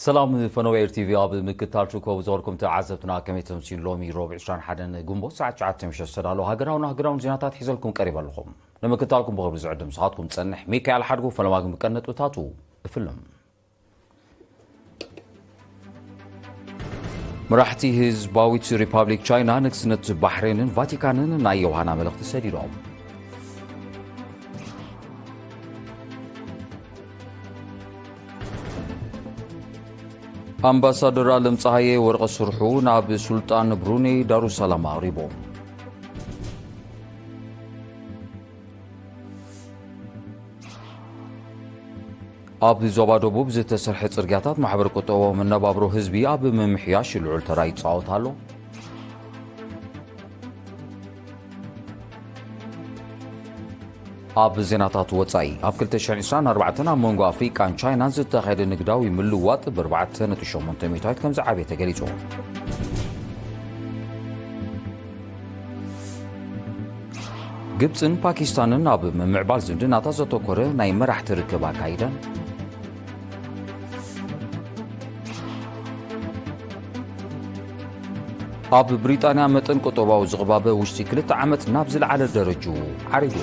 ሰላም ፈነወ ኤር ቲቪ፣ ኣብ ምክታል ትርከቡ ዘወርኩም ተዓዘብትና ከመይ ተምሲሉ? ሎሚ ሮብዕ ዕስራን ሓደን ግንቦት ሰዓት ትሽዓተ ምሸት ዝተዳለዉ ሃገራውን ሃገራውን ዜናታት ሒዘልኩም ቀሪበ ኣለኹም። ንምክታልኩም ብኽብሪ ዝዕድም ስኻትኩም ጸንሕ ሚካኤል ሓድጉ። ፈለማ ግን ብቀን ነጥብታቱ እፍልም። መራሕቲ ህዝባዊት ሪፓብሊክ ቻይና ንግስነት ባሕሬንን ቫቲካንን ናይ ዮሃና መልእኽቲ ሰዲዶም። ኣምባሳደር ኣለም ጸሃየ ወርቐ ስርሑ ናብ ሱልጣን ብሩኔይ ዳሩሰላም ኣቕሪቦም። ኣብ ዞባ ደቡብ ዝተሰርሐ ጽርግያታት ማሕበረ ቁጠባዊ መነባብሮ ህዝቢ ኣብ ምምሕያሽ ልዑል ተራ ይጻወት ኣሎ። ኣብ ዜናታት ወጻኢ፣ ኣብ ክልተ ሽሕን ዕስራን ኣርባዕተን ኣብ መንጎ ኣፍሪቃን ቻይናን ዝተኻየደ ንግዳዊ ምልውዋጥ ብኣርባዕተ ነጥቢ ሸሞንተ ሚእታዊት ከም ዝዓበየ ተገሊጹ። ግብጽን ፓኪስታንን ኣብ ምምዕባል ዝምድናታት ዘተኮረ ናይ መራሕቲ ርክብ ኣካይደን። ኣብ ብሪጣንያ መጠን ቁጠባዊ ዝቕባበ ውሽጢ ክልተ ዓመት ናብ ዝለዓለ ደረጅኡ ዓሪጉ።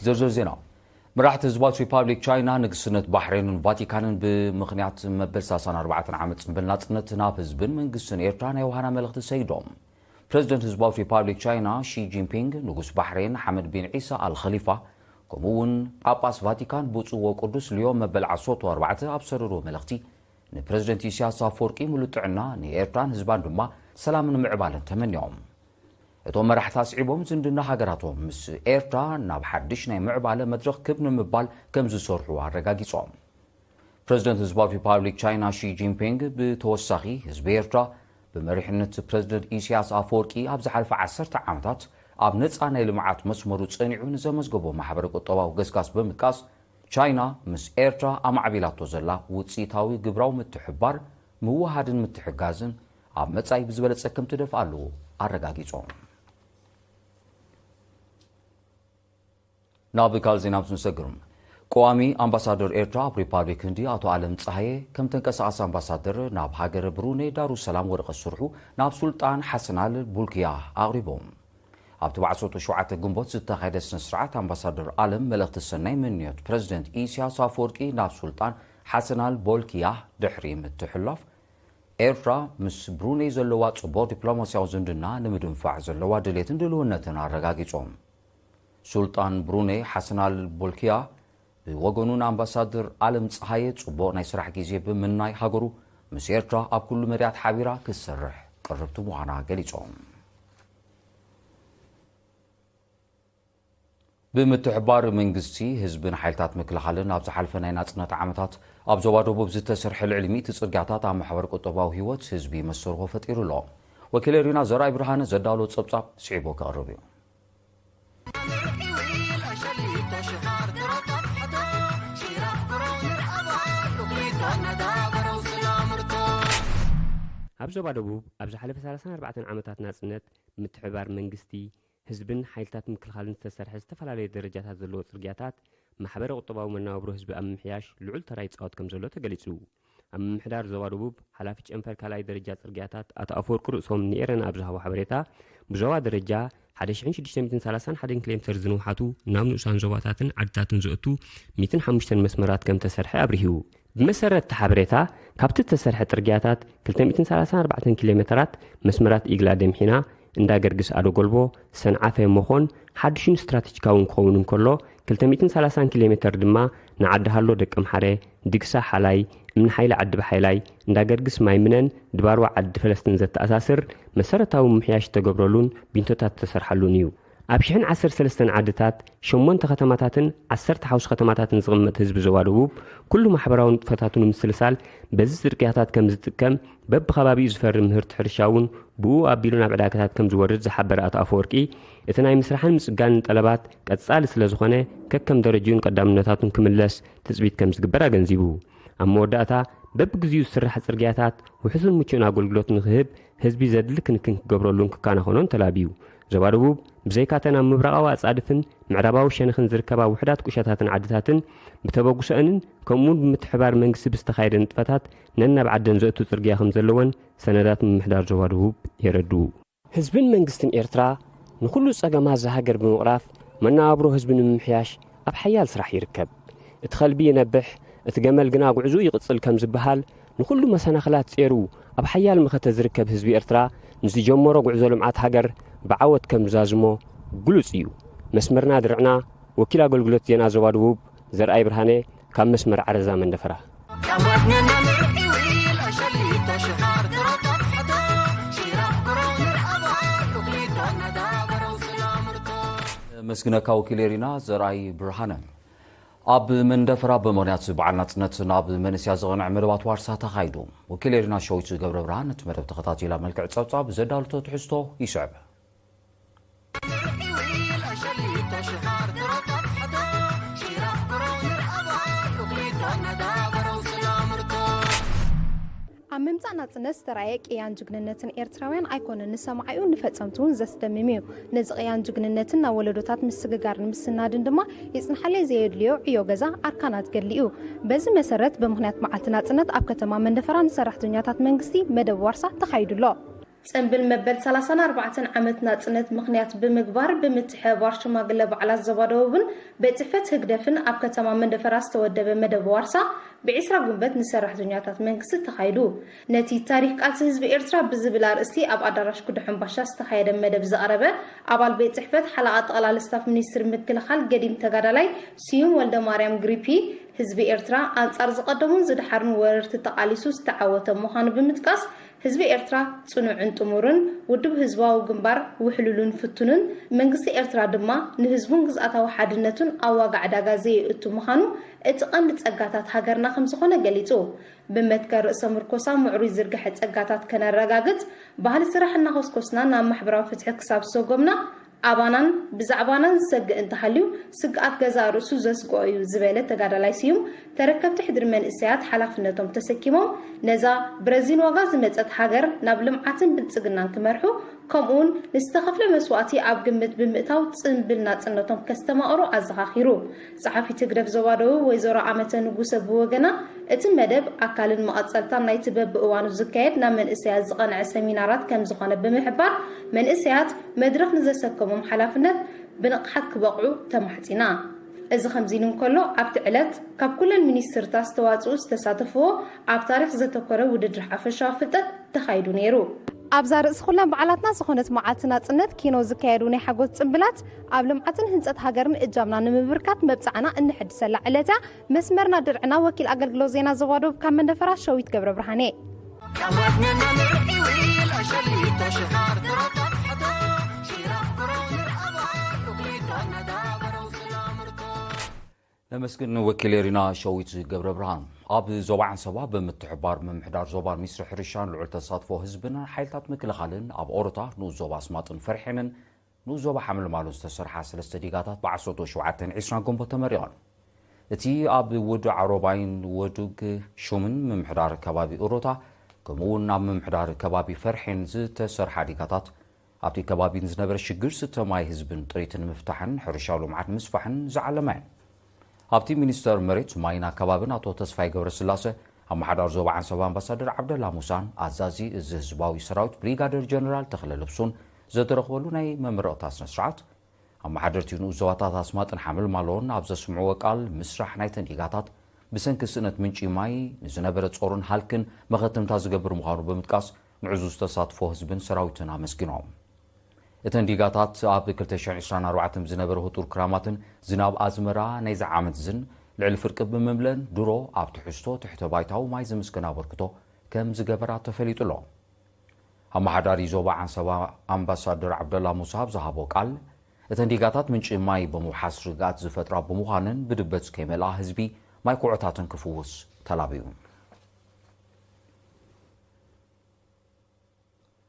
ዝርዝር ዜና። መራሕቲ ህዝባዊት ሪፓብሊክ ቻይና፣ ንግስነት ባሕሬንን ቫቲካንን ብምኽንያት መበል ሰላሳን ኣርባዕተን ዓመት ጽንብል ናጽነት ናብ ህዝብን መንግስትን ኤርትራ ናይ ዮሃና መልእኽቲ ሰይዶም። ፕረዚደንት ህዝባዊት ሪፓብሊክ ቻይና ሺ ጂንፒንግ፣ ንጉስ ባሕሬን ሓመድ ቢን ዒሳ ኣል ኸሊፋ፣ ከምኡ እውን ጳጳስ ቫቲካን ብፁዕ ወቅዱስ ሊዮ መበል ዓሰርተ ኣርባዕተ ኣብ ሰደድዎ መልእኽቲ፣ ንፕረዚደንት ኢሳያስ ኣፈወርቂ ምሉእ ጥዕና፣ ንኤርትራን ህዝባን ድማ ሰላምን ምዕባለን ተመንዮም። እቶም መራሕቲ ኣስዒቦም፣ ዝምድና ሃገራቶም ምስ ኤርትራ ናብ ሓድሽ ናይ ምዕባለ መድረኽ ክብ ንምባል ከም ዝሰርሑ ኣረጋጊጾም። ፕረዚደንት ህዝባዊት ሪፓብሊክ ቻይና ሺ ጂንፒንግ ብተወሳኺ፣ ህዝቢ ኤርትራ ብመሪሕነት ፕረዚደንት ኢሳያስ ኣፈወርቂ ኣብ ዝሓለፈ ዓሰርተ ዓመታት ኣብ ነጻ ናይ ልምዓት መስመሩ ጸኒዑ ንዘመዝገቦ ማሕበረ ቁጠባዊ ገስጋስ ብምጥቃስ፣ ቻይና ምስ ኤርትራ ኣማዕቢላቶ ዘላ ውጽኢታዊ ግብራዊ ምትሕብባር፣ ምውሃድን ምትሕጋዝን ኣብ መጻኢ ብዝበለጸ ከም ትደፍኣሉ ኣረጋጊጾም። ናብ ካልእ ዜና ምስ ንሰግር፣ ቀዋሚ ኣምባሳደር ኤርትራ ኣብ ሪፓብሊክ ህንዲ ኣቶ ኣለም ጸሃየ፣ ከም ተንቀሳቓሲ ኣምባሳደር ናብ ሃገረ ብሩኔ ዳሩሰላም ወረቐት ስርሑ ናብ ሱልጣን ሓሰን ኣል ቡልክያ ኣቕሪቦም። ኣብቲ ብዓሰርተ ሸውዓተ ግንቦት ዝተኻየደ ስነ ስርዓት፣ ኣምባሳደር ኣለም መልእኽቲ ሰናይ ምንዮት ፕረዚደንት ኢሳያስ ኣፈወርቂ ናብ ሱልጣን ሓሰን ኣል ቦልኪያ ድሕሪ ምትሕልላፍ፣ ኤርትራ ምስ ብሩኔይ ዘለዋ ጽቡቕ ዲፕሎማስያዊ ዝምድና ንምድንፋዕ ዘለዋ ድሌትን ድልውነትን ኣረጋጊጾም። ሱልጣን ብሩኔይ ሓሰን ኣል ቦልኪያ ብወገኑ፣ ንኣምባሳደር ኣለም ጸሃየ ጽቡቕ ናይ ስራሕ ግዜ ብምናይ፣ ሃገሩ ምስ ኤርትራ ኣብ ኩሉ መዳያት ሓቢራ ክትሰርሕ ቅርብቲ ምዃና ገሊጾም። ብምትሕብባር መንግስቲ፣ ህዝብን ሓይልታት ምክልኻልን ኣብ ዝሓልፈ ናይ ናጽነት ዓመታት ኣብ ዞባ ደቡብ ዝተሰርሐ ልዕሊ ሚእቲ ጽርግያታት ኣብ ማሕበረ ቁጠባዊ ህይወት ህዝቢ መስተርሆ ፈጢሩ ኣሎ። ወኪለይ ሪና ዘርኣይ ብርሃነ ዘዳሎ ጸብጻብ ስዒቡ ክቕርብ እዩ። ኣብ ዞባ ደቡብ ኣብ ዝሓለፈ ሰላሳን ኣርባዕተን ዓመታት ናጽነት፣ ምትሕብባር መንግስቲ፣ ህዝብን ሓይልታት ምክልኻልን ዝተሰርሐ ዝተፈላለዩ ደረጃታት ዘለዎ ጽርግያታት፣ ማሕበረ ቁጠባዊ መነባብሮ ህዝቢ ኣብ ምምሕያሽ ልዑል ተራ ይጻወት ከም ዘሎ ተገሊጹ። ኣብ ምምሕዳር ዞባ ደቡብ ሓላፊ ጨንፈር ካልኣይ ደረጃ ጽርግያታት ኣቶ ኣፈወርቂ ርእሶም ንኤረና ኣብ ዝሃቦ ሓበሬታ፣ ብዞባ ደረጃ ሓደ ሽሕን ሽዱሽተ ሚእትን ሰላሳን ሓደን ኪሎ ሜተር ዝንውሓቱ፣ ናብ ንኡሳን ዞባታትን ዓድታትን ዘእቱ ሚእትን ሓሙሽተን መስመራት ከም ተሰርሐ ኣብሪሁ። ብመሰረት እቲ ሓበሬታ፣ ካብቲ እተሰርሐ ጽርግያታት ክልተ ሚእትን ሰላሳን ኣርባዕተን ኪሎ ሜተራት መስመራት ኢግላ ደምሒና፣ እንዳ ገርግስ ኣዶ ጎልቦ፣ ሰንዓፈ፣ መኾን ሓድሽን ስትራተጂካውን ክኸውን እንከሎ፣ ክልተ ሚእትን ሰላሳን ኪሎ ሜተር ድማ ንዓዲ ሃሎ ደቀምሓረ፣ ድግሳ ሓላይ፣ እምኒ ሓይሊ ዓዲ ብሓይላይ፣ እንዳ ገርግስ ማይ ምነን፣ ድባርዋ ዓዲ ፈለስትን ዘተኣሳስር መሰረታዊ ምምሕያሽ ዝተገብረሉን ቢንቶታት ዝተሰርሓሉን እዩ። ኣብ ሽሕን ዓሰርተ ሰለስተን ዓድታት፣ ሸሞንተ ከተማታትን ዓሰርተ ሓውሲ ከተማታትን ዝቕመጥ ህዝቢ ዞባ ደቡብ፣ ኩሉ ማሕበራዊ ንጥፈታቱ ንምስልሳል በዚ ጽርግያታት ከም ዝጥቀም በብኸባቢኡ ዝፈሪ ምህርቲ ሕርሻ እውን ብኡ ኣቢሉ ናብ ዕዳጋታት ከም ዝወርድ ዝሓበረ ኣቶ ኣፈወርቂ፣ እቲ ናይ ምስራሕን ምጽጋንን ጠለባት ቀጻሊ ስለ ዝኾነ፣ ከከም ደረጅኡን ቀዳምነታቱን ክምለስ ትጽቢት ከም ዝግበር ኣገንዚቡ። ኣብ መወዳእታ፣ በብግዜኡ ዝስራሕ ጽርግያታት ውሑስን ምቹእን ኣገልግሎት ንክህብ ህዝቢ ዘድሊ ክንክን ክገብረሉን ክከናኸኖን ተላብዩ። ዞባ ደቡብ ብዘይካተን ኣብ ምብራቓዊ ኣጻድፍን ምዕራባዊ ሸነኽን ዝርከባ ውሑዳት ቁሸታትን ዓድታትን ብተበግሶአንን ከምኡውን ብምትሕባር መንግስቲ ብዝተኻየደ ንጥፈታት ነናብ ዓደን ዘእቱ ጽርግያ ከም ዘለወን ሰነዳት ምምሕዳር ዞባ ደቡብ የረድኡ። ህዝብን መንግስትን ኤርትራ ንኹሉ ጸገማት እዛ ሃገር ብምቕራፍ መነባብሮ ህዝቢ ንምምሕያሽ ኣብ ሓያል ስራሕ ይርከብ። እቲ ከልቢ ይነብሕ፣ እቲ ገመል ግና ጉዕዞኡ ይቕጽል ከም ዝበሃል ንኹሉ መሰናኽላት ጼሩ ኣብ ሓያል መኸተ ዝርከብ ህዝቢ ኤርትራ ንዝጀመሮ ጉዕዞ ልምዓት ሃገር ብዓወት ከም ዝዛዝሞ ግሉጽ እዩ። መስመርና ድርዕና፣ ወኪል ኣገልግሎት ዜና ዞባ ደቡብ ዘርኣይ ብርሃነ ካብ መስመር ዓረዛ መንደፈራ። መስግነካ ወኪል ኤሪና ዘርኣይ ብርሃነ። ኣብ መንደፈራ ብምኽንያት በዓል ናጽነት ናብ መንእስያ ዝቐንዐ መደባት ዋርሳ ተኻይዱ። ወኪል ኤሪና ሸዊት ገብረ ብርሃን ነቲ መደብ ተኸታቲላ መልክዕ ጸብጻብ ዘዳልቶ ትሕዝቶ ይስዕብ። ኣብ ምምጻእ ናጽነት ዝተራእየ ቅያን ጅግንነትን ኤርትራውያን ኣይኮነን ንሰማዒኡ ንፈጸምቱ እውን ዘስደምም እዩ። ነዚ ቅያን ጅግንነትን ናብ ወለዶታት ምስግጋር ንምስናድን ድማ ይጽንሓለይ ዘየድልዮ ዕዮ ገዛ ኣርካናት ገድሊ እዩ። በዚ መሰረት ብምኽንያት መዓልቲ ናጽነት ኣብ ከተማ መንደፈራ ንሰራሕተኛታት መንግስቲ መደብ ዋርሳ ተኻይዱ ኣሎ። ጽንብል መበል ሰላሳን ኣርባዕተን ዓመት ናጽነት ምኽንያት ብምግባር ብምትሕብባር ሽማግለ ባዕላት ዞባ ደቡብን ቤት ጽሕፈት ህግደፍን ኣብ ከተማ መንደፈራ ዝተወደበ መደብ ዋርሳ ብዒስራ ጉንበት ንሰራሕተኛታት መንግስቲ ተኻይዱ። ነቲ ታሪኽ ቃልሲ ህዝቢ ኤርትራ ብዝብል ኣርእስቲ ኣብ ኣዳራሽ ኩዳ ሕምባሻ ዝተኻየደ መደብ ዘቕረበ ኣባል ቤት ጽሕፈት ሓለቓ ጠቕላሊ ስታፍ ሚኒስትሪ ምክልኻል ገዲም ተጋዳላይ ስዩም ወልደማርያም ግሪፒ፣ ህዝቢ ኤርትራ ኣንጻር ዝቐደሙን ዝደሓሩን ወረርቲ ተቓሊሱ ዝተዓወተ ምዃኑ ብምጥቃስ፣ ህዝቢ ኤርትራ ጽኑዕን ጥሙርን፣ ውድብ ህዝባዊ ግንባር ውሕሉልን ፍቱንን፣ መንግስቲ ኤርትራ ድማ ንህዝቡን ግዝኣታዊ ሓድነቱን ኣብ ዋጋ ዕዳጋ ዘየእቱ ምዃኑ እቲ ቀንዲ ጸጋታት ሃገርና ከምዝኾነ ገሊጹ። ብመትከል ርእሰ ምርኮሳ ምዕሩይ ዝርግሐ ጸጋታት ከነረጋግጽ፣ ባህሊ ስራሕ እናኾስኮስና ናብ ማሕበራዊ ፍትሒ ክሳብ ዝሰጎምና፣ ኣባናን ብዛዕባናን ዝሰግእ እንተሃልዩ፣ ስግኣት ገዛእ ርእሱ ዘስግኦ እዩ ዝበለ ተጋዳላይ ስዩም፣ ተረከብቲ ሕድሪ መንእሰያት ሓላፍነቶም ተሰኪሞም ነዛ ብረዚን ዋጋ ዝመጸት ሃገር ናብ ልምዓትን ብልጽግናን ክመርሑ፣ ከምኡውን ንዝተኸፍለ መስዋእቲ ኣብ ግምት ብምእታው ጽንብል ናጽነቶም ከስተማቕሩ ኣዘኻኺሩ። ጸሓፊት ህግደፍ ዞባ ደቡብ ወይዘሮ ኣመተ ንጉሰ ብወገና፣ እቲ መደብ ኣካልን መቐጸልታን ናይቲ በብእዋኑ ዝካየድ ናብ መንእሰያት ዝቐንዐ ሰሚናራት ከምዝኾነ ብምሕባር፣ መንእሰያት መድረኽ ንዘሰከሞም ሓላፍነት ብንቕሓት ክበቕዑ ተማሕጺና። እዚ ከምዚ ኢሉ እንከሎ፣ ኣብቲ ዕለት ካብ ኩለን ሚኒስትርታት ዝተዋጽኡ ዝተሳተፍዎ ኣብ ታሪኽ ዘተኮረ ውድድር ሓፈሻዊ ፍልጠት ተኻይዱ ነይሩ። ኣብዛ ርእሲ ኩለን በዓላትና ዝኾነት መዓልቲ ናጽነት ኪኖ ዝካየዱ ናይ ሓጎስ ጽንብላት ኣብ ልምዓትን ህንጸት ሃገርን እጃምና ንምብርካት መብጽዓና እንሕድሰላ ዕለት እያ። መስመርና ድርዕና ወኪል ኣገልግሎት ዜና ዞባ ደቡብ ካብ መንደፈራ ሸዊት ገብረ ብርሃን እየ። ነመስግን ወኪል ኤሪና ሸዊት ገብረ ብርሃን። ኣብ ዞባ ዓንሰባ ብምትሕባር ምምሕዳር ዞባን ሚኒስትሪ ሕርሻን ልዑል ተሳትፎ ህዝብን ሓይልታት ምክልኻልን ኣብ ኦሮታ ንኡስ ዞባ ኣስማጥን ፈርሒንን ንኡስ ዞባ ሓመልማሎን ዝተሰርሓ ሰለስተ ዲጋታት ብዓሰርተ ሸውዓተን ዕስራን ጎንቦት ተመሪቐን። እቲ ኣብ ወዱግ ዓሮባይን ወዱግ ሹምን ምምሕዳር ከባቢ ኦሮታ ከምኡ እውን ኣብ ምምሕዳር ከባቢ ፈርሒን ዝተሰርሓ ዲጋታት ኣብቲ ከባቢ ንዝነበረ ሽግር ስተ ማይ ህዝብን ጥሪት ንምፍታሕን ሕርሻዊ ልምዓት ንምስፋሕን ዝዓለማ እየን። ኣብቲ ሚኒስተር መሬት ማይን ኣከባብን ኣቶ ተስፋይ ገብረስላሰ፣ ኣመሓዳሪ ዞባ ዓንሰባ ኣምባሳደር ዓብደላ ሙሳን ኣዛዚ እዚ ህዝባዊ ሰራዊት ብሪጋደር ጀነራል ተኽለ ልብሱን ዝተረኽበሉ ናይ መመረቕታ ስነ ስርዓት፣ ኣመሓደርቲ ንኡስ ዞባታት ኣስማጥን ሓመልማሎን ኣብ ዘስምዕዎ ቃል፣ ምስራሕ ናይተን ዲጋታት ብሰንኪ ስእነት ምንጪ ማይ ንዝነበረ ጾርን ሃልክን መኸተምታ ዝገብር ምዃኑ ብምጥቃስ፣ ንዕዙዝ ተሳትፎ ህዝብን ሰራዊትን ኣመስጊኖም። እተን ዲጋታት ኣብ ክልተ ሽሕን ዕስራን ኣርባዕተን ብዝነበረ ህጡር ክራማትን ዝናብ ኣዝመራ ናይዚ ዓመት ዝን ልዕሊ ፍርቂ ብምምለን ድሮ ኣብ ትሕዝቶ ትሕተ ባይታዊ ማይ ዝምስገን ኣበርክቶ ከም ዝገበራ ተፈሊጡ ኣሎ። ኣመሓዳሪ ዞባ ዓንሰባ ኣምባሳደር ዓብደላ ሙሳ ኣብ ዝሃቦ ቃል፣ እተን ዲጋታት ምንጪ ማይ ብምውሓስ ርግኣት ዝፈጥራ ብምዃነን ብድበት ከይመልኣ ህዝቢ ማይ ኩዖታትን ክፍውስ ተላብዩ።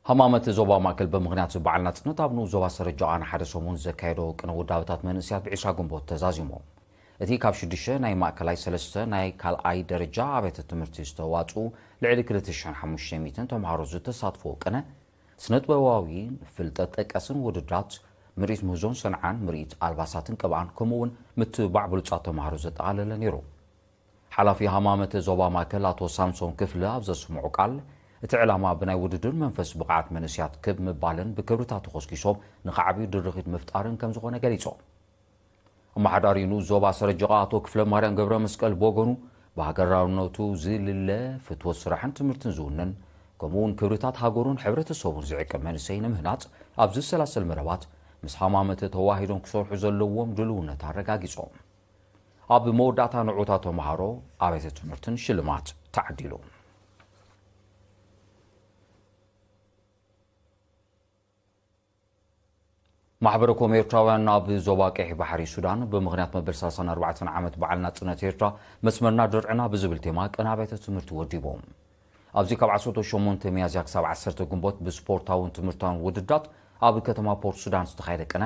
ሃማመት ዞባ ማእከል ብምኽንያት በዓል ናጽነት ኣብ ንኡስ ዞባ ሰረጃ ኣነ ሓደ ሰሙን ዘካየዶ ቅነ ውዳበታት መንእሰያት ብዒስራ ግንቦት ተዛዚሙ። እቲ ካብ ሽዱሽተ ናይ ማእከላይ ሰለስተ ናይ ካልኣይ ደረጃ ኣብያተ ትምህርቲ ዝተዋጽኡ ልዕሊ ክልተ ሽሕን ሓሙሽተ ሚእትን ተምሃሮ ዝተሳትፎ ቅነ ስነጥበባዊ፣ ፍልጠት ጠቀስን ውድድራት፣ ምርኢት ምህዞን ሰንዓን፣ ምርኢት ኣልባሳትን ቅብኣን፣ ከምኡ እውን ምትብባዕ ብሉጻት ተምሃሮ ዘጠቓለለ ነይሩ። ሓላፊ ሃማመተ ዞባ ማእከል ኣቶ ሳምሶን ክፍለ ኣብ ዘስምዑ ቃል፣ እቲ ዕላማ ብናይ ውድድር መንፈስ ብቕዓት መንእሰያት ክብ ምባልን ብክብርታት ተኾስኪሶም ንኽዓብዩ ድርኺት ምፍጣርን ከም ዝኾነ ገሊጾም። ኣመሓዳሪ ንኡስ ዞባ ሰረጀቓ ኣቶ ክፍለ ማርያም ገብረ መስቀል ብወገኑ፣ ብሃገራውነቱ ዝልለ ፍትወት ስራሕን ትምህርትን ዝውንን፣ ከምኡ እውን ክብርታት ሃገሩን ሕብረተሰቡን ዝዕቅብ መንእሰይ ንምህናጽ ኣብ ዝሰላሰል መደባት ምስ ሃማመተ ተዋሂዶም ክሰርሑ ዘለዎም ድልውነት ኣረጋጊጾም። ኣብ መወዳእታ ንዑታት ተምሃሮ ኣብያተ ትምህርትን ሽልማት ተዓዲሉ። ማሕበረ ኮም ኤርትራውያን ኣብ ዞባ ቀይሕ ባሕሪ ሱዳን ብምኽንያት መበል ሰላሳን ኣርባዕተን ዓመት በዓል ናጽነት ኤርትራ መስመርና ድርዕና ብዝብል ቴማ ቅነ ኣብያተ ትምህርቲ ወዲቦም። ኣብዚ ካብ ዓሰርተ ሸሞንተ ሚያዝያ ክሳብ ዓሰርተ ግንቦት ብስፖርታውን ትምህርታውን ውድድራት ኣብ ከተማ ፖርት ሱዳን ዝተኻየደ ቅነ፣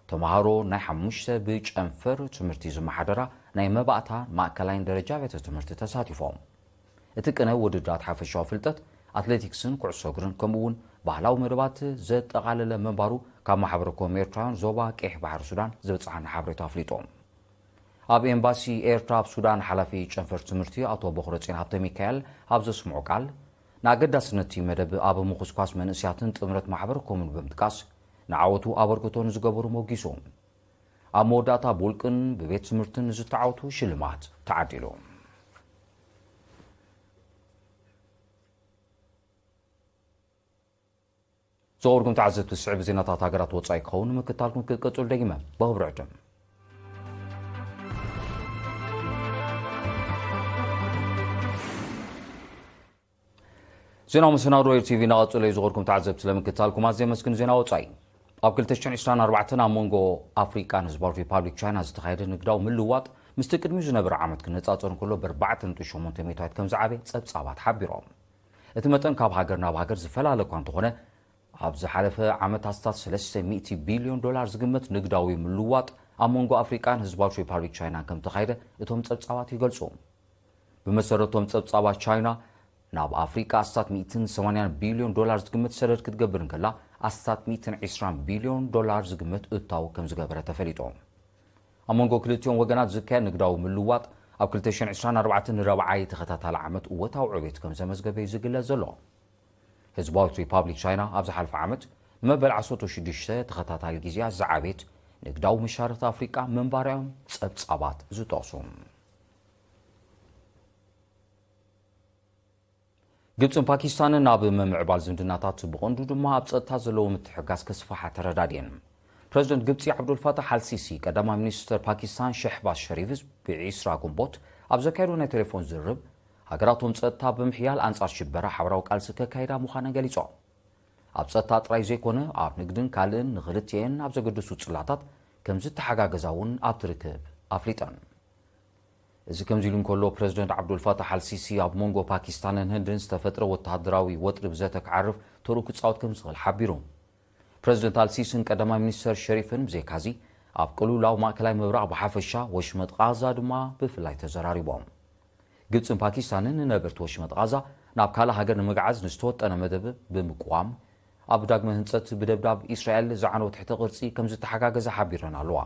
ተምሃሮ ናይ ሓሙሽተ ብጨንፈር ትምህርቲ ዝመሓደራ ናይ መባእታ ማእከላይን ደረጃ ኣብያተ ትምህርቲ ተሳቲፎም። እቲ ቅነ ውድድራት ሓፈሻዊ ፍልጠት፣ ኣትሌቲክስን ኩዕሶ እግርን ከምኡ እውን ባህላዊ መደባት ዘጠቓለለ ምንባሩ ካብ ማሕበረ ኮም ኤርትራውያን ዞባ ቀይሕ ባሕሪ ሱዳን ዝበጽሓና ሓበሬታ ኣፍሊጡ። ኣብ ኤምባሲ ኤርትራ ኣብ ሱዳን ሓላፊ ጨንፈር ትምህርቲ ኣቶ በኹረጼን ሃብተ ሚካኤል ኣብ ዘስምዖ ቃል፣ ንኣገዳስነት እቲ መደብ ኣብ ምኹስኳስ መንእሰያትን ጥምረት ማሕበረ ኮምን ብምጥቃስ፣ ንዓወቱ ኣበርክቶ ንዝገበሩ ሞጊሱ። ኣብ መወዳእታ ብውልቅን ብቤት ትምህርትን ንዝተዓወቱ ሽልማት ተዓዲሉ። ዝኸበርኩም ተዓዘብቲ፣ ዝስዕብ ዜናታት ሃገራት ወጻኢ ክኸውን ምክታልኩም ክትቀጽሉ ደጊመ ብኽብሪ ዕድም። ዜናዊ መሰናዶ ኤር ቲቪ እናቐጸለ እዩ። ዝኸበርኩም ተዓዘብቲ፣ ስለምክታልኩም ኣዝየ ኣመስግን። ዜና ወጻኢ። ኣብ ክልተ ሽሕን ዕስራን ኣርባዕተን ኣብ መንጎ ኣፍሪቃን ህዝባዊ ሪፓብሊክ ቻይና ዝተኻየደ ንግዳዊ ምልውዋጥ ምስቲ ቅድሚኡ ዝነበረ ዓመት ክነጻጸር እንከሎ ብኣርባዕተ ነጥቢ ሸሞንተ ሚእታዊት ከም ዝዓበየ ጸብጻባት ሓቢሮም። እቲ መጠን ካብ ሃገር ናብ ሃገር ዝፈላለ እኳ እንተኾነ፣ ኣብ ዝሓለፈ ዓመት ኣስታት ሰለስተ ሚእቲ ቢልዮን ዶላር ዝግመት ንግዳዊ ምልውዋጥ ኣብ መንጎ ኣፍሪቃን ህዝባዊት ሪፓብሊክ ቻይናን ከም ተኻየደ እቶም ጸብጻባት ይገልጹ። ብመሰረቶም ጸብጻባት ቻይና፣ ናብ ኣፍሪቃ ኣስታት ሚእትን ሰማንያን ቢልዮን ዶላር ዝግመት ሰደድ ክትገብር እንከላ፣ ኣስታት ሚእትን ዕስራን ቢልዮን ዶላር ዝግመት እታው ከም ዝገበረ ተፈሊጡ። ኣብ መንጎ ክልቲኦም ወገናት ዝካየድ ንግዳዊ ምልውዋጥ ኣብ ክልተ ሽሕን ዕስራን ኣርባዕተን ንራብዓይ ተኸታታሊ ዓመት እወታዊ ዕቤት ከም ዘመዝገበ እዩ ዝግለጽ ዘሎ። ህዝባዊት ሪፓብሊክ ቻይና ኣብ ዝሓለፈ ዓመት ንመበል ዓሰርተ ሽዱሽተ ተኸታታሊ ግዜያት ዝዓቤት ንግዳዊ መሻርኽቲ ኣፍሪቃ ምንባራዮም ጸብጻባት ዝጠቕሱ። ግብጽን ፓኪስታንን ኣብ ምምዕባል ዝምድናታት ብቐንዱ ድማ ኣብ ጸጥታ ዘለዎ ምትሕግጋዝ ከስፍሓ ተረዳድየን። ፕረዚደንት ግብጺ ዓብዱልፋታሕ ኣልሲሲ ቀዳማይ ሚኒስተር ፓኪስታን ሸህባዝ ሸሪፍ ብዒስራ ግንቦት ኣብ ዘካየዶ ናይ ቴሌፎን ዝርርብ፣ ሃገራቶም ጸጥታ ብምሕያል ኣንጻር ሽበራ ሓበራዊ ቃልሲ ከካይዳ ምዃነን ገሊጾም። ኣብ ጸጥታ ጥራይ ዘይኮነ፣ ኣብ ንግድን ካልእን ንኽልቲኤን ኣብ ዘገድሱ ጽላታት ከም ዝተሓጋገዛ እውን ኣብቲ ርክብ ኣፍሊጠን። እዚ ከምዚ ኢሉ እንከሎ፣ ፕረዚደንት ዓብዱልፋታሕ ኣልሲሲ ኣብ መንጎ ፓኪስታንን ህንድን ዝተፈጥረ ወተሃደራዊ ወጥሪ ብዘተ ክዓርፍ ተርኡ ክጻወት ከም ዝኽእል ሓቢሩ። ፕረዚደንት ኣልሲስን ቀዳማይ ሚኒስተር ሸሪፍን ብዘይካዚ፣ ኣብ ቅልውላው ማእከላይ ምብራቕ ብሓፈሻ፣ ወሽመጥ ቓዛ ድማ ብፍላይ ተዘራሪቦም። ግብጽን ፓኪስታንን ንነበርቲ ወሽመጥ ቓዛ ናብ ካልእ ሃገር ንምግዓዝ ንዝተወጠነ መደብ ብምቅዋም፣ ኣብ ዳግመ ህንጸት ብደብዳብ ኢስራኤል ዝዓነወ ትሕተ ቅርጺ ከም ዝተሓጋገዛ ሓቢረን ኣለዋ።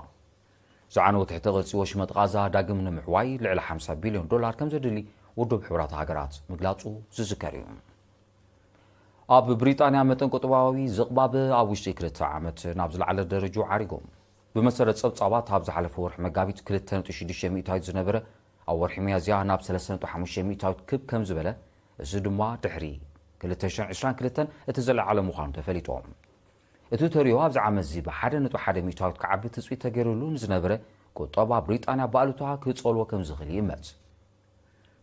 ዝዓነወ ትሕተ ቅርጺ ወሽመጥ ቓዛ ዳግም ንምሕዋይ ልዕሊ ሓምሳ ቢልዮን ዶላር ከም ዘድሊ ውድብ ሕቡራት ሃገራት ምግላጹ ዝዝከር እዩ። ኣብ ብሪጣንያ መጠን ቁጠባዊ ዝቕባበ ኣብ ውሽጢ ክልተ ዓመት ናብ ዝለዓለ ደረጃ ዓሪጉ። ብመሰረት ጸብጻባት፣ ኣብ ዝሓለፈ ወርሒ መጋቢት ክልተ ነጥቢ ሽዱሽተ ሚእታዊት ዝነበረ፣ ኣብ ወርሒ ሚያዝያ ናብ ሰለስተ ነጥቢ ሓሙሽተ ሚእታዊት ክብ ከም ዝበለ፣ እዚ ድማ ድሕሪ ክልተ ሽሕን ዕስራን ክልተን እቲ ዝለዓለ ምዃኑ ተፈሊጡ። እቲ ተሪኦ ኣብዚ ዓመት እዚ ብሓደ ነጥቢ ሓደ ሚእታዊት ክዓቢ ትጽቢት ተገይሩሉ ንዝነበረ፣ ቁጠባ ብሪጣንያ ብኣሉታ ክጸልዎ ከም ዝኽእል ይእመት።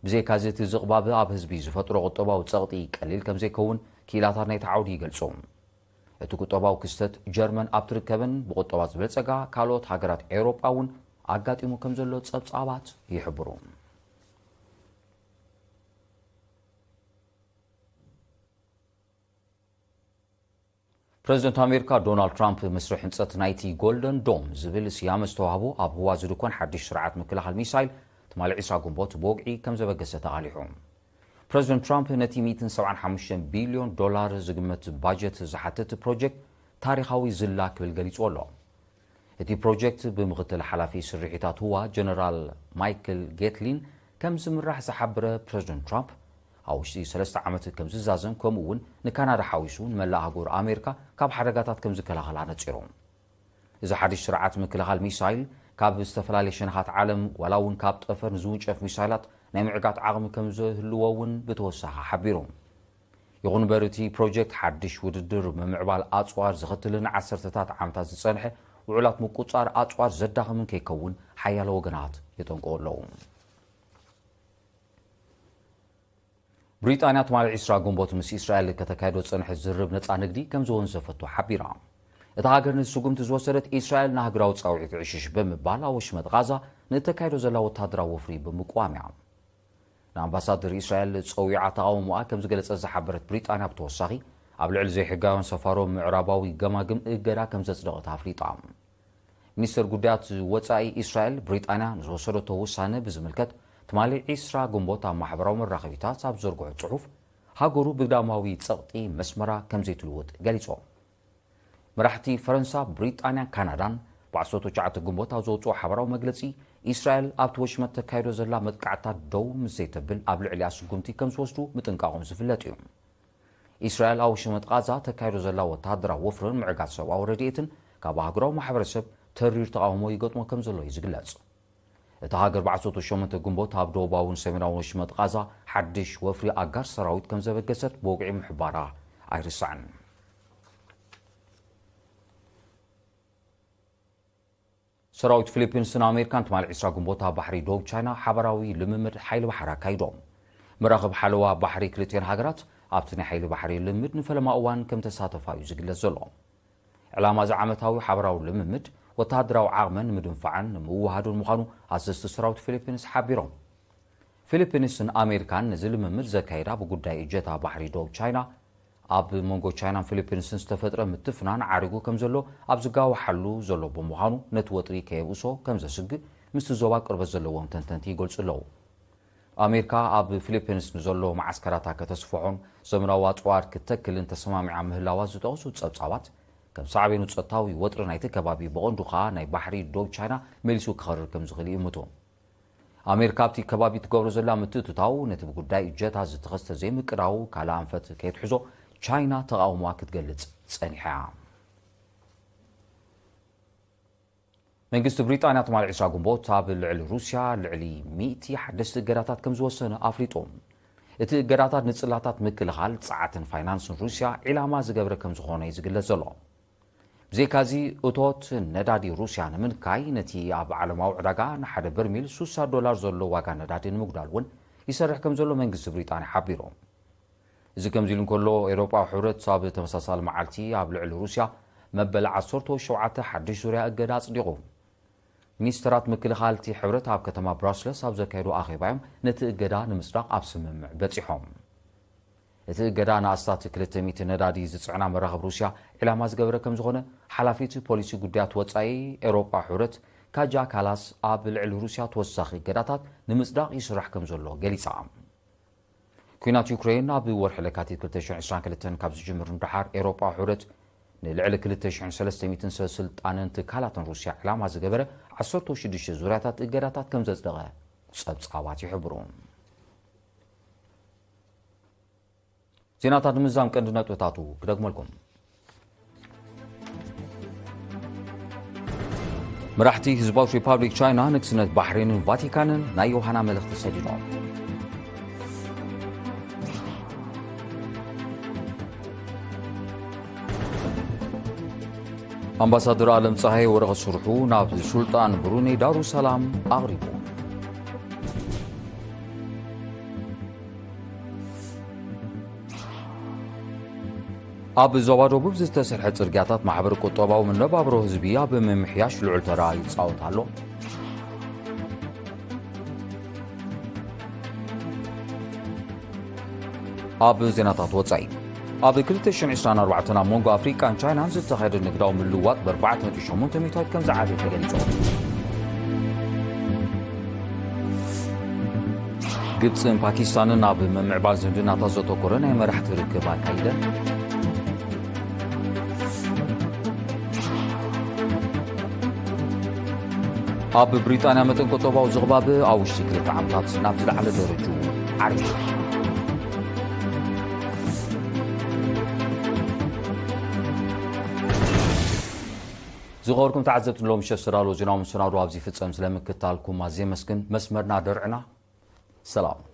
ብዘይካዚ፣ እቲ ዝቕባበ ኣብ ህዝቢ ዝፈጥሮ ቁጠባዊ ጸቕጢ ቀሊል ከም ዘይከውን ክኢላታት ናይቲ ዓውዲ ይገልጹ። እቲ ቁጠባዊ ክስተት፣ ጀርመን ኣብ ትርከበን ብቁጠባ ዝበልጸጋ ካልኦት ሃገራት ኤውሮጳ እውን ኣጋጢሙ ከም ዘሎ ጸብጻባት ይሕብሩ። ፕረዚደንት ኣሜሪካ ዶናልድ ትራምፕ፣ መስርሕ ህንጸት ናይቲ ጎልደን ዶም ዝብል ስያመ ዝተዋህቦ ኣብ ህዋ ዝድኮን ሓድሽ ስርዓት ምክልኻል ሚሳይል፣ ትማሊ ዕስራ ግንቦት ብወግዒ ከም ዘበገሰ ተቓሊሑ። ፕረዚደንት ትራምፕ ነቲ ሚእትን ሰብዓን ሓሙሽተን ቢልዮን ዶላር ዝግመት ባጀት ዝሓትት ፕሮጀክት ታሪኻዊ ዝላ ክብል ገሊጽዎ ኣሎ። እቲ ፕሮጀክት ብምኽትል ሓላፊ ስርሒታት ህዋ ጀነራል ማይክል ጌትሊን ከም ዝምራሕ ዝሓበረ ፕረዚደንት ትራምፕ፣ ኣብ ውሽጢ ሰለስተ ዓመት ከም ዝዛዘም፣ ከምኡ እውን ንካናዳ ሓዊሱ ንመላእ ኣህጉር ኣሜሪካ ካብ ሓደጋታት ከም ዝከላኸል ኣነጺሩ። እዚ ሓድሽ ስርዓት ምክልኻል ሚሳይል ካብ ዝተፈላለየ ሸነኻት ዓለም ዋላ እውን ካብ ጠፈር ንዝውንጨፍ ሚሳይላት ናይ ምዕጋት ዓቕሚ ከም ዝህልዎ እውን ብተወሳኺ ሓቢሩ። ይኹን እምበር እቲ ፕሮጀክት ሓድሽ ውድድር ምምዕባል ኣጽዋር ዘኸትልን ንዓሰርተታት ዓመታት ዝጸንሐ ውዕላት ምቁጻር ኣጽዋር ዘዳኽምን ከይከውን ሓያሎ ወገናት የጠንቅቑ ኣለዉ። ብሪጣንያ ትማሊ ዒስራ ግንቦት ምስ እስራኤል ከተካይዶ ዝጸንሐት ዝርርብ ነጻ ንግዲ ከም ዝወንዘፈቶ ሓቢራ። እታ ሃገር ነቲ ስጉምቲ ዝወሰደት እስራኤል ንሃገራዊ ጻውዒት ዕሽሽ ብምባል ኣብ ወሽመጥ ቓዛ ንእተካይዶ ዘላ ወተሃደራዊ ወፍሪ ብምቅዋም እያ። ንኣምባሳደር እስራኤል ጸዊዓ ተቓውሞኣ ከም ዝገለጸት ዝሓበረት ብሪጣንያ ብተወሳኺ ኣብ ልዕሊ ዘይሕጋውያን ሰፋሮ ምዕራባዊ ገማግም እገዳ ከም ዘጽደቐት ኣፍሊጣ። ሚኒስተር ጉዳያት ወጻኢ እስራኤል ብሪጣንያ ንዝወሰደቶ ውሳነ ብዝምልከት ትማሊ ዒስራ ግንቦት ኣብ ማሕበራዊ መራኸቢታት ኣብ ዘርግሖ ጽሑፍ ሃገሩ ብግዳማዊ ጸቕጢ መስመራ ከም ዘይትልውጥ ገሊጹ። መራሕቲ ፈረንሳ፣ ብሪጣንያን ካናዳን ብዓሰርተ ትሽዓተ ግንቦት ኣብ ዘውጽኦ ሓባራዊ መግለጺ፣ እስራኤል ኣብቲ ወሽመጥ ተካይዶ ዘላ መጥቃዕትታት ደው ምስ ዘይተብል ኣብ ልዕሊኣ ስጉምቲ ከም ዝወስዱ ምጥንቃቖም ዝፍለጥ እዩ። እስራኤል ኣብ ወሽመጥ ቓዛ ተካይዶ ዘላ ወተሃደራዊ ወፍርን ምዕጋት ሰብኣዊ ረድኤትን ካብ ኣህጉራዊ ማሕበረሰብ ተሪር ተቓውሞ ይገጥሞ ከም ዘሎ እዩ ዝግለጽ። እታ ሃገር ብዓሰርተ ሸሞንተ ግንቦት ኣብ ደቡባውን ሰሜናውን ወሽመጥ ቓዛ ሓድሽ ወፍሪ ኣጋር ሰራዊት ከም ዘበገሰት ብወግዒ ምሕባራ ኣይርሳዕን። ሰራዊት ፊሊፒንስን ኣሜሪካን ትማሊ ዒስራ ግንቦት ኣብ ባሕሪ ደቡብ ቻይና ሓባራዊ ልምምድ ሓይሊ ባሕሪ ኣካይዶም። መራኽብ ሓለዋ ባሕሪ ክልቲኤን ሃገራት ኣብቲ ናይ ሓይሊ ባሕሪ ልምምድ ንፈለማ እዋን ከም ተሳተፋ እዩ ዝግለጽ ዘሎ። ዕላማ እዚ ዓመታዊ ሓባራዊ ልምምድ፣ ወተሃደራዊ ዓቕመን ንምድንፋዕን ንምውሃዱን ምዃኑ ኣዘዝቲ ሰራዊት ፊሊፒንስ ሓቢሮም። ፊሊፒንስን ኣሜሪካን ነዚ ልምምድ ዘካየዳ ብጉዳይ እጀታ ባሕሪ ደቡብ ቻይና፣ ኣብ መንጎ ቻይናን ፊሊፒንስን ዝተፈጥረ ምትፍናን ዓሪጉ ከም ዘሎ ኣብ ዝጋዋሓሉ ዘሎ ብምዃኑ፣ ነቲ ወጥሪ ከየብእሶ ከም ዘስግእ ምስቲ ዞባ ቅርበት ዘለዎም ተንተንቲ ይገልጹ ኣለዉ። ኣሜሪካ ኣብ ፊሊፒንስ ንዘሎ መዓስከራታ ከተስፍሖን ዘመናዊ ኣጽዋር ክትተክልን ተሰማሚዓ ምህላዋ ዝጠቕሱ ጸብጻባት፣ ከም ሳዕቤኑ ጸጥታዊ ወጥሪ ናይቲ ከባቢ፣ ብቐንዱ ከኣ ናይ ባሕሪ ዶብ ቻይና መሊሱ ክኸርር ከም ዝኽእል ይእምቱ። ኣሜሪካ ኣብቲ ከባቢ ትገብሮ ዘላ ምትእትታው፣ ነቲ ብጉዳይ እጀታ ዝተኸስተ ዘይምቅዳው ካልእ ኣንፈት ከየትሕዞ ቻይና ተቓውሞኣ ክትገልጽ ጸኒሓ እያ። መንግስቲ ብሪጣንያ ትማሊ ዒስራ ግንቦት ኣብ ልዕሊ ሩስያ ልዕሊ ሚእቲ ሓደስቲ እገዳታት ከም ዝወሰነ ኣፍሊጡ። እቲ እገዳታት ንጽላታት ምክልኻል፣ ጸዓትን ፋይናንስን ሩስያ ዒላማ ዝገብረ ከም ዝኾነ እዩ ዝግለጽ ዘሎ። ብዘይካዚ፣ እቶት ነዳዲ ሩስያ ንምንካይ፣ ነቲ ኣብ ዓለማዊ ዕዳጋ ንሓደ በርሚል ሱሳ ዶላር ዘሎ ዋጋ ነዳዲ ንምጉዳል እውን ይሰርሕ ከም ዘሎ መንግስቲ ብሪጣንያ ሓቢሩ። እዚ ከምዚ ኢሉ እንከሎ፣ ኤውሮጳዊ ሕብረት ኣብ ተመሳሳሊ መዓልቲ ኣብ ልዕሊ ሩስያ መበል ዓሰርተ ሸውዓተ ሓድሽ ዙርያ እገዳ ኣጽዲቑ። ሚኒስተራት ምክልኻል እቲ ሕብረት ኣብ ከተማ ብራስለስ ኣብ ዘካየዶ ኣኼባ እዮም ነቲ እገዳ ንምጽዳቕ ኣብ ስምምዕ በጺሖም። እቲ እገዳ ንኣስታት ክልተ ሚእቲ ነዳዲ ዝጽዕና መራኽብ ሩስያ ዒላማ ዝገበረ ከም ዝኾነ ሓላፊት ፖሊሲ ጉዳያት ወጻኢ ኤውሮጳ ሕብረት ካጃ ካላስ ኣብ ልዕሊ ሩስያ ተወሳኺ እገዳታት ንምጽዳቕ ይስራሕ ከም ዘሎ ገሊጻ። ኲናት ዩክሬን ኣብ ወርሒ ለካቲት ክልተ ሽሕን ዕስራን ክልተን ካብ ዝጅምር ንደሓር፣ ኤውሮጳዊ ሕብረት ንልዕሊ ክልተ ሽሕን ሰለስተ ሚእትን ሰበ ስልጣንን ትካላትን ሩስያ ዕላማ ዝገበረ ዓሰርተ ሽዱሽተ ዙርያታት እገዳታት ከም ዘጽደቐ ጸብጻባት ይሕብሩ። ዜናታት ንምዝዛም ቀንዲ ነጥብታቱ ክደግመልኩም። መራሕቲ ህዝባዊት ሪፓብሊክ ቻይና፣ ንግስነት ባሕሬንን ቫቲካንን ናይ ዮሃና መልእኽቲ ሰዲዶም። ኣምባሳደር ኣለም ጸሃየ ወረቐት ስርሑ ናብ ሱልጣን ብሩኔይ ዳሩሰላም ኣቕሪቡ። ኣብ ዞባ ደቡብ ዝተሰርሐ ጽርግያታት ማሕበረ ቁጠባዊ መነባብሮ ህዝቢ ኣብ ምምሕያሽ ልዑል ተራ ይጻወት ኣሎ። ኣብ ዜናታት ወጻኢ፣ ኣብ ክልተ ሽሕን ዕስራን ኣርባዕተን ኣብ መንጎ ኣፍሪቃን ቻይናን ዝተኻየደ ንግዳዊ ምልውዋጥ ብኣርባዕተ ነጥቢ ሸሞንተ ሚእታዊት ከም ዝዓበየ ተገሊጹ። ግብጽን ፓኪስታንን ኣብ ምምዕባል ዝምድናታት ዘተኮረ ናይ መራሕቲ ርክብ ኣካይደን። ኣብ ብሪጣንያ መጠን ቁጠባዊ ዝቕባብ ኣብ ውሽጢ ክልተ ዓመታት ናብ ዝለዓለ ደረጅኡ ዓርዩ። ዝኸበርኩም ተዓዘብቲ፣ ሎም ሸስራሎ ዜናዊ መሰናዶ ኣብዚ ፍጸም። ስለምክታልኩም ኣዝየ መስግን። መስመርና ደርዕና። ሰላም።